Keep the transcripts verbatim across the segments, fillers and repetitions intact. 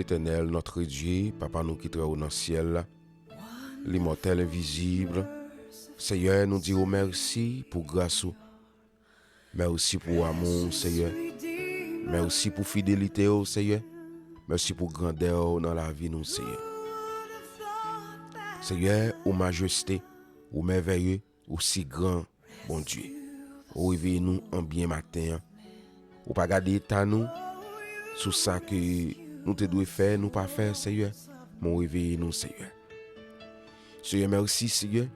Etènèl, notre Dieu, Papa nou ki trè wo nan syèl la, limòtèl, envizib, Seyè, nou di w mèsi pou gras ou. Mèsi pou amou w, Seyè. Mèsi pou fidelite w, Seyè. Mèsi pou grandè w nan lavi nou, Seyè. Seyè, ou majeste, ou mèvèye, ou si gran, Bondye. Ou reveye nou an byen maten an. Ou pa gade eta nou sou sa ke nou te dwe fè, nou pa fè, Seyè. Men ou reveye nou, Seyè. Seyè, mèsi, Seyè,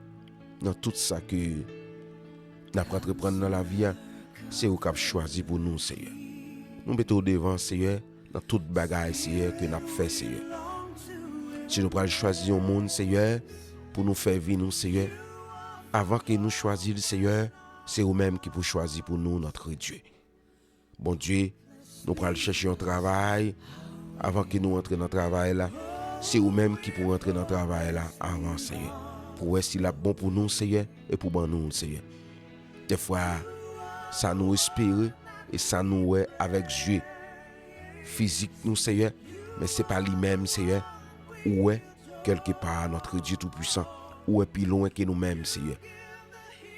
nan tout sa ke n ap antreprann nan lavi a, se ou k ap chwazi pou nou, Seyè. Nou mete w devan, Seyè, nan tout bagay, Seyè, ke n ap fè, Seyè. Si nou pral chwazi yon moun, Seyè, pou nou fè vi nou, Seyè, avan ke nou chwazi l, Seyè, se ou menm ki pou chwazi pou nou, notre Dieu. Bondye, nou pral chèche yon travay, avan ke nou antre nan travay la, se ou menm ki pou antre nan travay la avan, Seyè, pou wè si l ap bon pou nou, Seyè, e pou ban nou l, Seyè. Dèfwa, sa nou espere e sa nou wè avèk zye fizik nou, Seyè, men se pa li menm, Seyè, ou wè kèlkepa, notre Dieu Tout-Puissant, ou wè pi lwen ke nou menm, Seyè.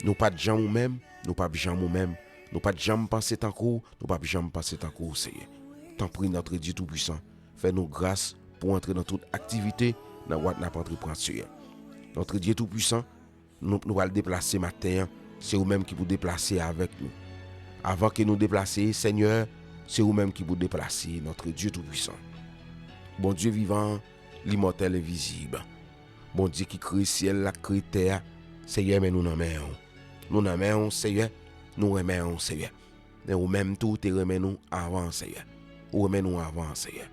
Nou pa t janm ou menm, nou p ap janm ou menm. Nou pa t janm panse tankou w, nou p ap janm panse tankou w, Seyè. Tanpri, notre Dieu Tout-Puissant, fè nou gras pou antre nan tout aktivite nan wòt n ap antreprann, Seyè. Notre Dieu Tout-Puissant, nou, nou pral deplase maten an, se ou menm ki pou deplase avèk nou. Avan ke nou deplase, Seyè, se ou menm ki pou deplase, notre Dieu Tout-Puissant. Bondye vivan, limòtèl, envizib. Bondye ki kreye syèl la, ki kreye tè a, Seyè, men nou nan men w. Nou nan men w, Seyè, nou renmen w, Seyè. Men ou menm tou, ou te renmen nou avan, Seyè. Ou renmen nou avan, Seyè.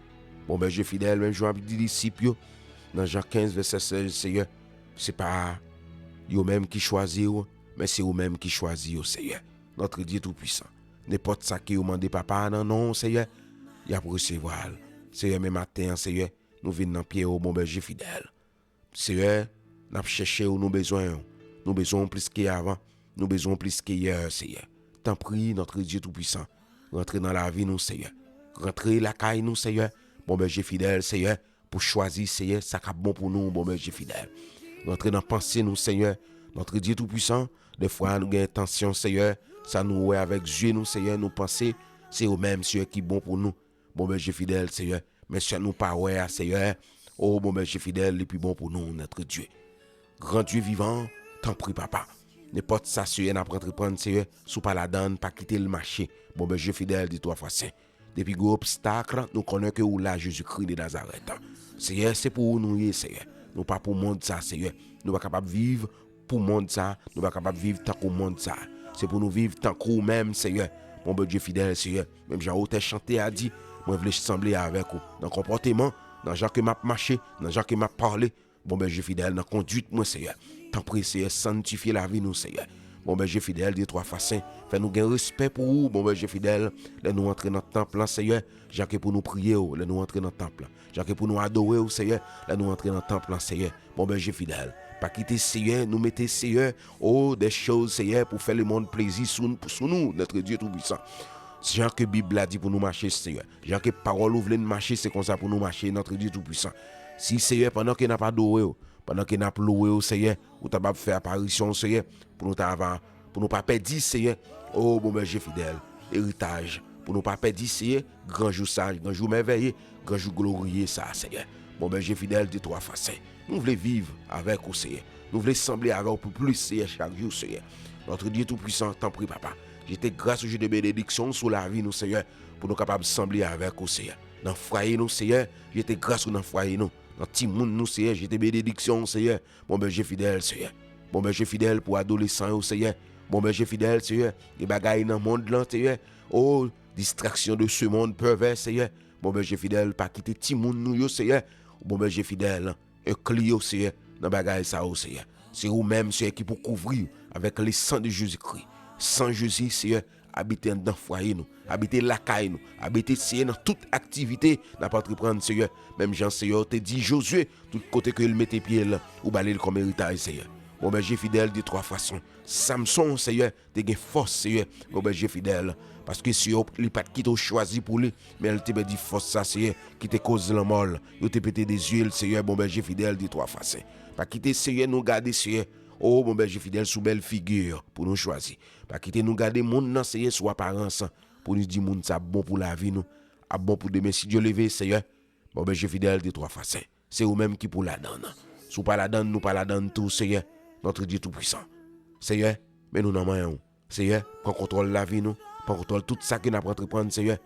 Bon, Bondye fidèl, menm jan w ap di disip yo, nan Jan kenz, vèsè sèz, Seyè, se pa yo menm ki chwazi w, men se ou menm ki chwazi yo, Seyè. Notre Dieu Tout-Puissant. Nenpòt sa ke yo mande Papa a nan non w, Seyè, y ap resevwa l. Seyè, men maten an, Seyè, nou vin nan pye w, bon Bondye fidèl. Seyè, n ap chèche w, nou bezwen w. Nou bezwen w plis ke avan. Nou bezwen w plis ke yè, Seyè. Tanpri, notre Dieu Tout-Puissant, rantre nan lavi nou, Seyè. Rantre lakay nou, Seyè. Bon Bondye fidèl, Seyè, pou chwazi, Seyè, sa k ap bon pou nou, bon Bondye fidèl. Rantre nan panse nou, Seyè. Notre Dieu Tout-Puissant, dèfwa nou gen entansyon, Seyè, sa nou wè avèk zye nou, Seyè, nou panse, se ou menm, Seyè, ki bon pou nou. Bon Bondye fidèl, Seyè, men sa nou pa wè a, Seyè, o, bon Bondye fidèl, li pi bon pou nou, notre Dieu. Gran Dye vivan, tanpri, Papa. Nenpòt sa, Seyè, n ap antreprann, Seyè, si w pa ladan l, pa kite l mache. Bon Bondye fidèl, de twa fwa sen. Depi gen obstak, nou konnen ke ou la, Jezikri de Nazarèt. Seyè, se pou ou nou ye, Seyè. Nou pa pou mond sa, Seyè. Nou pa kapab viv pou mond sa, nou pa kapab viv tankou mond sa. Se pou nou viv tankou ou menm, Seyè. Bon Bondye fidèl, Seyè. Menm jan otè chante a di, mwen vle sanble avèk ou. Nan konpòteman, nan jan ke m ap mache, nan jan ke m ap pale, bon Bondye fidèl, nan konduit mwen, Seyè. Tanpri, Seyè, sanntifye lavi nou, Seyè. Bon Bondye fidèl, de twa fwa sen, fè nou gen respè pou ou, bon Bondye fidèl, lè nou antre nan tanp lan, Seyè, jan ke pou nou priye w, lè nou antre nan tanp lan. Jan ke pou nou adore w, Seyè, lè nou antre nan tanp lan, Seyè. Bon Bondye fidèl. Pa kite, Seyè, nou mete, Seyè, o, des choses, Seyè, pou fè lemonn plezi sou, sou nou, notre Dieu Tout-Puissant. Jan ke Bib la di pou nou mache, Seyè. Jan ke pawòl ou vle n mache, se konsa pou nou mache, notre Dieu Tout-Puissant. Si, Seyè, pandan ke n ap adore w, pandan ke n ap louwe w, Seyè, ou ta ap fè aparisyon w, Seyè, pou nou ta va, pou nou pa pèdi, Seyè, o, bon Bondye fidèl, eritaj, pou nou pa pèdi, Seyè, gran jou sa, gran jou mèvèye, gran jou gloriye sa, Seyè. Bon Bondye fidèl, de twa fwa sen. Nou vle viv avèk ou, Seyè. Nou vle sanble avè w pou plis, Seyè, chak jou, Seyè. Notre Dieu Tout-Puissant, tanpri, Papa. Jete gras ou, jete benediksyon w sou lavi nou, Seyè, pou nou kapab sanble avèk ou, Seyè. Nan fwaye nou, Seyè, jete gras ou nan fwaye nou. Nan timoun nou, Seyè, jete benediksyon w, Seyè. Bon Bondye fidèl, Seyè. Bon Bondye fidèl pou adolesan yo, Seyè. Bon Bondye fidèl, Seyè. Gen bagay nan mond lan, Seyè. O, distraction de ce monde pervers, Seyè. Bon Bondye fidèl, pa kite timoun nou yo, Seyè. Bon Bondye fidèl, enkli yo, Seyè, nan bagay sa yo, Seyè. Se ou menm, Seyè, ki pou kouvri yo avèk le sang de Jésus-Christ. San Jezi, Seyè, abite anndan fwaye nou, abite lakay nou, abite, Seyè, nan tout aktivite n ap antreprann, Seyè. Menm jan, Seyè, ou te di Jozye, tout kote ke l mete pye l, ou ba li l kòm eritaj, Seyè. Bon bèje fidèl, de twa fason. Samson, Seyè, te gen fòs, Seyè, bon bèje fidèl. Paske, Seyè, li pa t kite w chwazi pou li, men l te pèdi fòs sa, Seyè, ki te koz lanmò l. Yo te pete de zye l, Seyè, bon bèje fidèl, de twa fason. Pa kite, Seyè, nou gade, Seyè, o, bon bèje fidèl, sou bèl figi pou nou chwazi. Pa kite nou gade moun nan, Seyè, sou aparans, pou nou di moun sa ap bon pou lavi nou, ap bon pou demen. Si Dye leve, Seyè, bon bèje fidèl, de twa fason. Se ou menm ki pou ladann. Si w pa ladann, nou pa ladann tou, Seyè, notre Dieu tout-puissant. Seyè, men nou nan men w. Seyè, pran kontwòl lavi nou, pran kontwòl tout sa ke n ap antreprann, Seyè,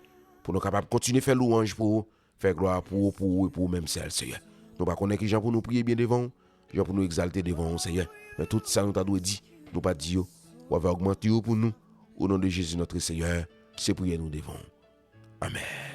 pou nou kapab kontinye fè lwanj pou ou, fè glwa pou ou, pou ou e pou ou menm sèl, Seyè. Nou pa konnen ki jan pou nou priye byen devan w, ki jan pou nou egzalte devan w, Seyè. Men tout sa nou ta dwe di, nou pa di yo. W ava ogmante yo pou nou, o non de Jezi, notre Seyè, se priyè nou devan w. Amèn.